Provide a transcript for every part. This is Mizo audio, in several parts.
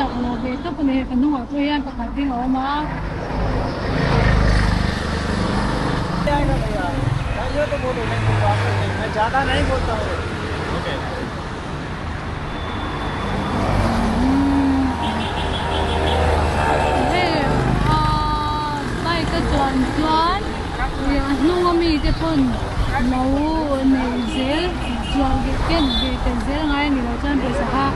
laklawh ve tawp a ni. Ka hnungah pawh hian pakhat ding a awm a. Hei aaa bike a chuan chuan ih a hnung ami te pawn lo nei zel chuan ken ve tel zel ngai a ni lo chuan pawisa kha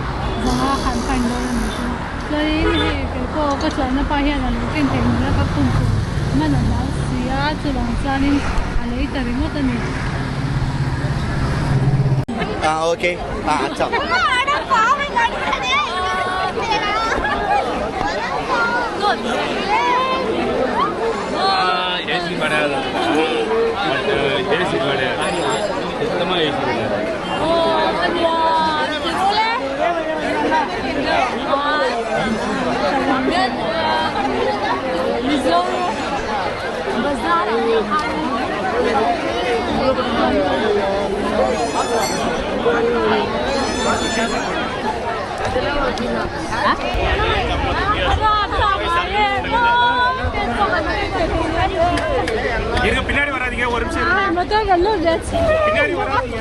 zanga khan fine dawn a ni chu chuanin hei kei pawh ka chuanna pa hian a lo ken theih nula ka khum tur hman a hlau si a chuvang chuanin a lei ta ringawt a ni. இருங்க பின்னாடி வராதீங்க ஒரு நிமிஷம் இருங்க. பின்னாடி வராதீங்க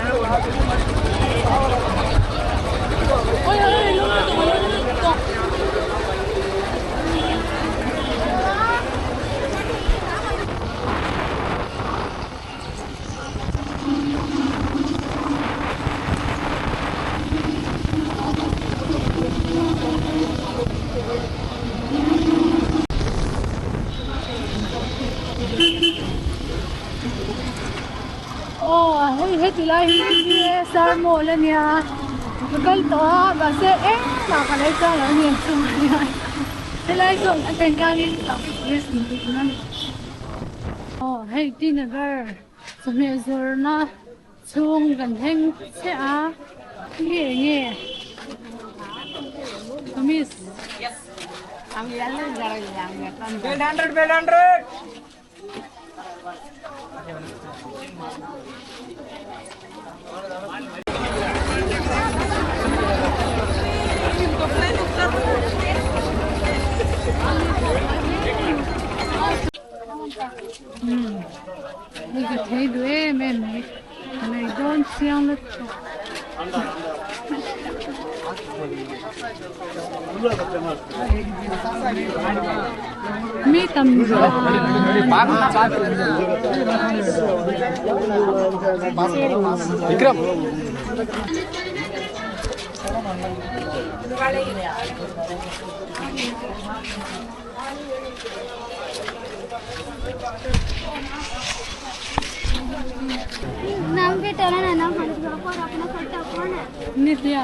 Aw hei heti lai hi PVSR mall a nia ka kal tawh a mahse engmah ka lo chang lo a ni ang chungah hian helai chu a then khanin traffic police hmuh tur a ni aw hei T Nagar chawhmeh zawrhna chhung kan thleng chiah a nge nge kamis. Hei ka thei duh em em mai ka nei dawn chiang lutuk. Mi tam Vikram Nithya.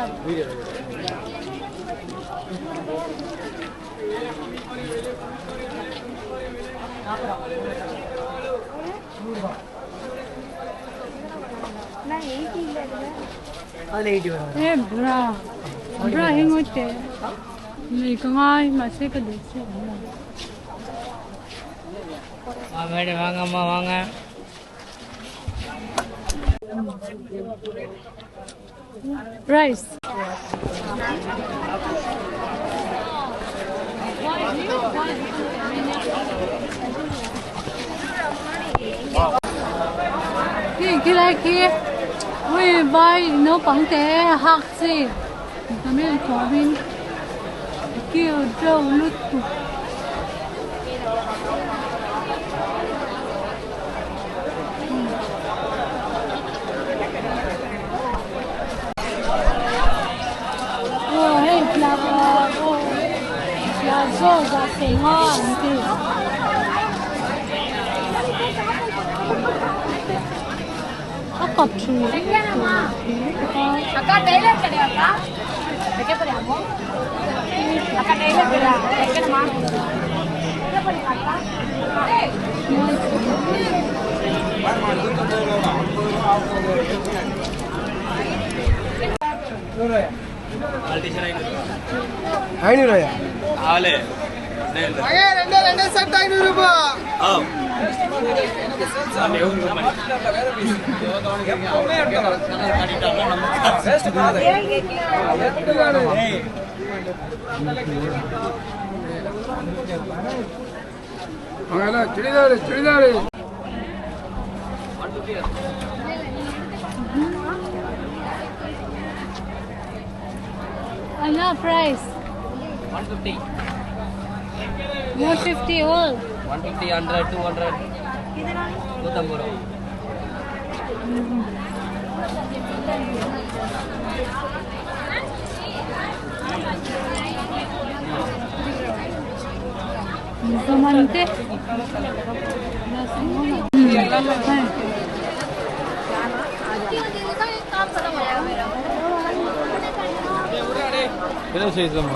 He bra bra hi ngawi teh nei ka ngai mahse ka duh chiah awm lo. Rice. Khi khi lai khi ui vai naupang te hak chi tamil tuamin kiu reuh lutuk. Aw hei plazo zah sawma an ti. A kap thui Anna price? 150. 150 all. 150, 100, 200. 150 ரூபா. Zamante. பெரிய சைஸ் தான்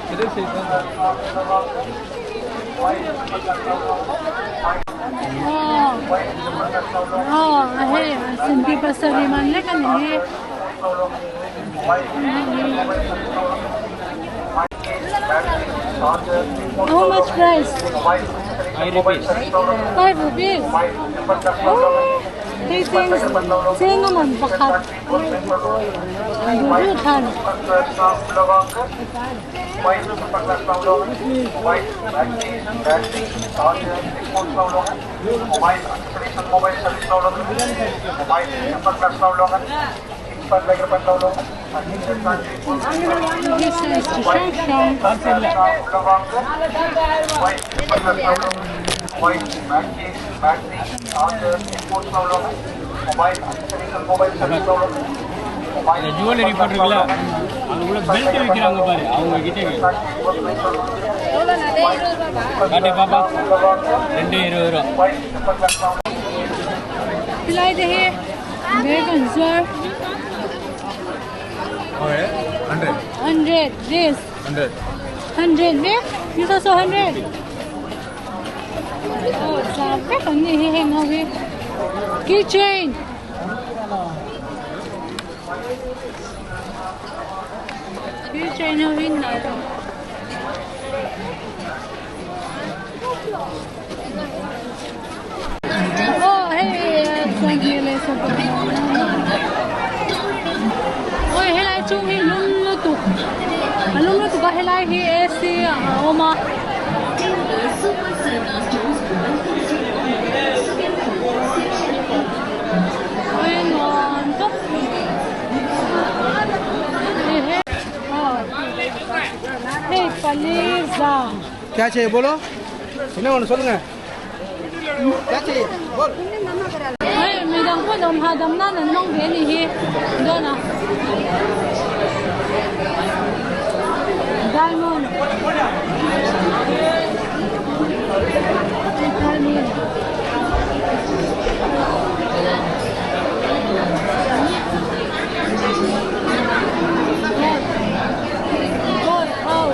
பெரிய சைஸ் தான். Oh, hei, senti pasal di mana kan ni? How much price? 5 rupees. 5 rupees. Oh, hei cheng cheng man pakhat. Du than. This is hrang hrang. இந்த jewellery போட்டிருக்குல்ல, அங்க உள்ள belt விற்கிறாங்க பாரு, அவங்க கிட்ட காட்டு பாப்பா. 2 20 ரூபா. Tilai te hi bag an zuar. 100. 100. This. 100. 100 ve? This also 100. Oh, za vek an ni hi heng ho hi. Keychain. Keychain ho hi nalh. Oh, hei sanghnih leh sawmpakhat. Oi, helai chung hi lum lutuk. A lum lutuk a helai hi AC a awm a. Oi, nuam tawp. Hei pali za. क्या चाहिए बोलो என்ன ஒன்று சொல்லுங்க क्या चाहिए बोल. Hei midang pawh dam hahdam nan an hmang ve a ni hi dawn a. Diamond. Diamond. Gold. Oh.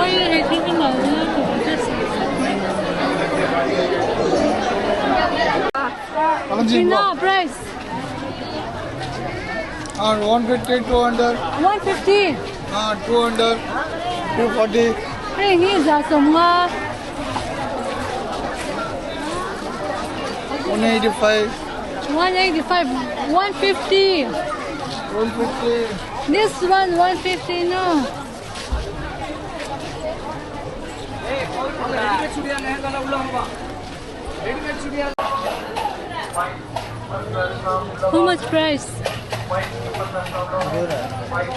Oi hei thil hi nalh lutuk a che. China price? 150, 200. 150. 200, 240. Hei hi za sawmnga. 185. 185, 150. 150. This one 150 no. How much price?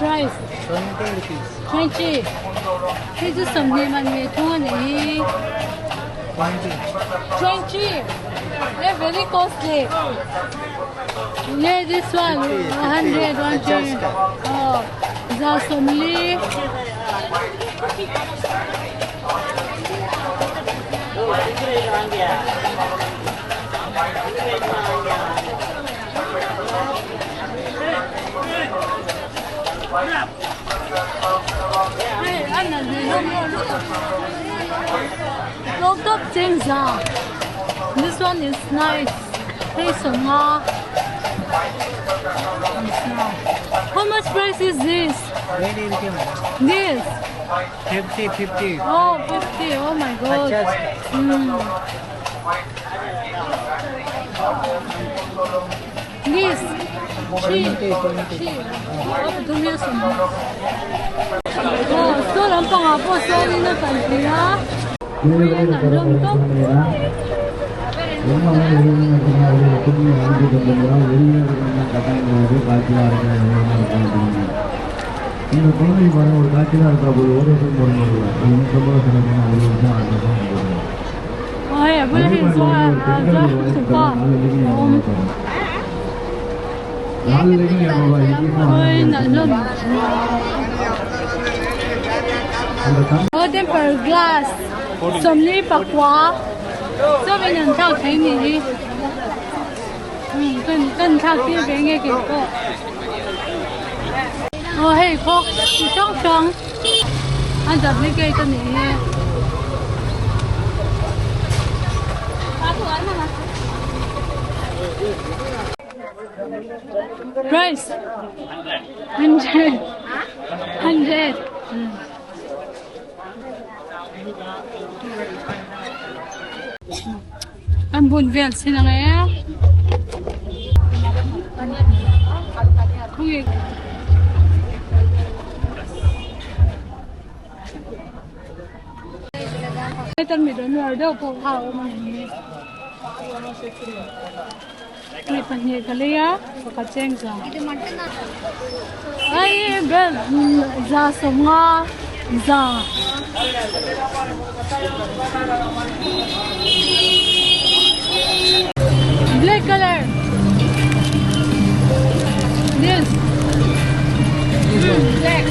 Price? 20 rupees. 20. Hei chu sawmhnih man ve thung a ni hi. 20. 20. They're very costly. Yeah, this one 100, 120. Oh, za sawmli. Hei, an nalh ve hlawm hlawm lutuk. Tlawm tawp cheng za. This one is nice. Hei sawmnga. How much price is this? This? 50, 50. Oh, 50. Oh my God. This? Three three a pathum hi a sawmhnih aw saw lampangah pawh sawnin a kal thei a mipui an an hlawm tawp. Aw hei a bulah hian zuar zuar tupa a awm. Awi nalh hlawm aw temper glass sawmli pakua chauhin an thlak thei ni hi kan thlak tir ve nge kei pawh aw hei khawk chi hrang hrang a duplicate a nih hi. Price 100 100 An bun vel sin ang e. Khungi. Tan mi don war deuh pawh kha a awm a ni. Mi pahnih ka lei a pakhat cheng za ai bel za sawmnga za. Black color this black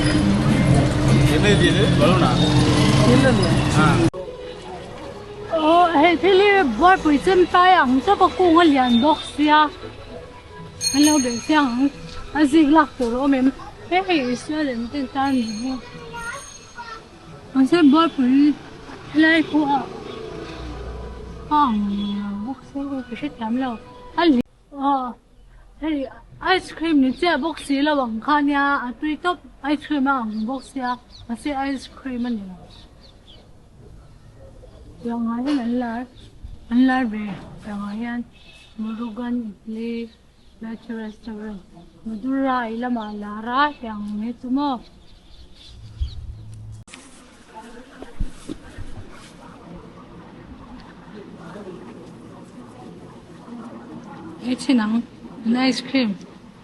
Aw hei thil hi buaipui chem tlai ang chauh a kung a lian bawk sia an lo belh chiang ang a zik lak tur a awm em hei hei Isua lem ten tan ni bawk mahse buaipui helai pawh a ang lo bawk sia ka hrethiam lo a Aw hei ice cream ni chiah bawk si lo ang kha nia a tui tawp ice cream a ang bawk sia mahse ice cream a ni lo tiang ah hian an lar an lar ve tiang ah hian Murugan idli veg restaurant Madurai lamah a lar a tiang ang hi chu maw. He chin ang an ice cream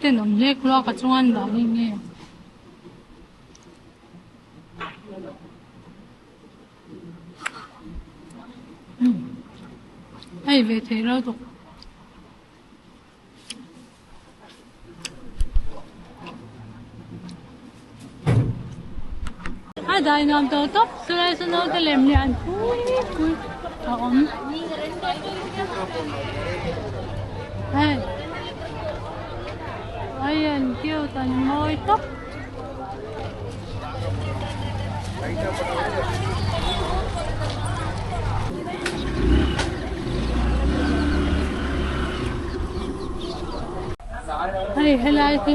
ten awm hlek luak a chuan dah nghe nghe. Hei ve thei lo tuk. A dai nuam tawh tawp chulai chu naute lem lian pui pui a awm hei ai an cute an mawi tawp. Hei helai hi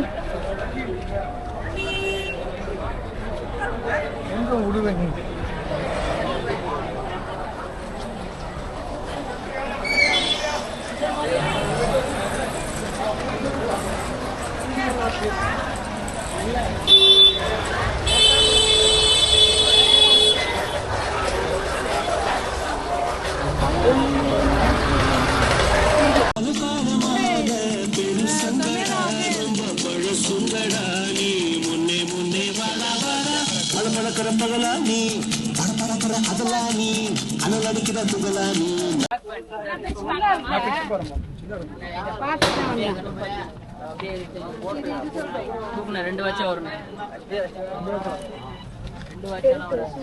தூக்குண்ணே ரெண்டு வச்சா வருண்ணே ரெண்டு வச்சா வரும்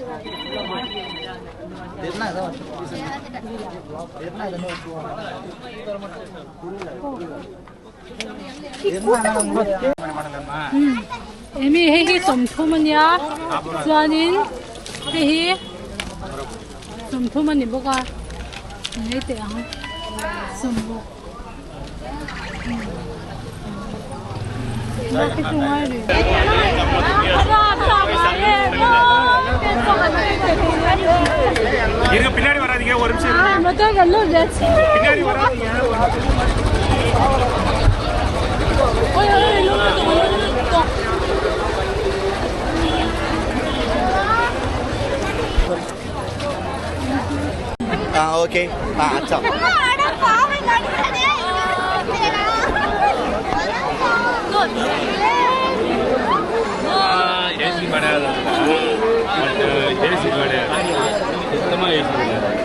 Emi hei hi sawmthum a nia chuanin hei hi sawmthum a ni bawk a lei teh ang sawmruk இருங்க பின்னாடி வராதீங்க ஒரு நிமிஷம் இருங்க. பின்னாடி வராதீங்க ஒரு நிமிஷம். Ah okay ah अच्छा ஏசி கிடையாது பட் ஏசி கிடையாது சுத்தமாக ஏசி கிடையாது